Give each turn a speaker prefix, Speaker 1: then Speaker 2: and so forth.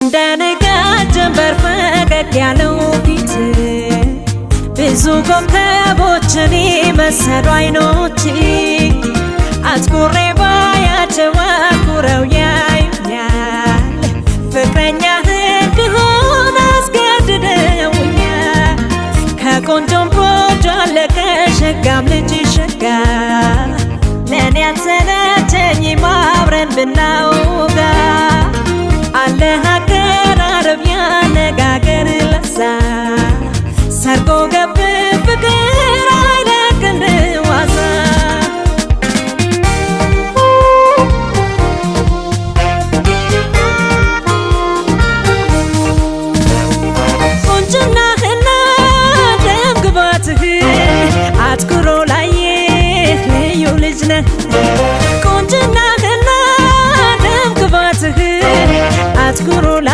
Speaker 1: እንደ ንጋት ጀንበር ፈገግ ያለው ፊት፣ ብዙ ኮከቦችን የመሰሉ አይኖች፣ አትኩሬ ባያቸው አኩረው ያዩኛል። ፍቅረኛህ እንድሆን አስገድደውኛል። ከቆንጆም ቆንጆ አለ፣ ከሸጋም ልጅ ሸጋ። ለእኔ አትሰለቸኝም አብረን ብናውጋ። አለህ።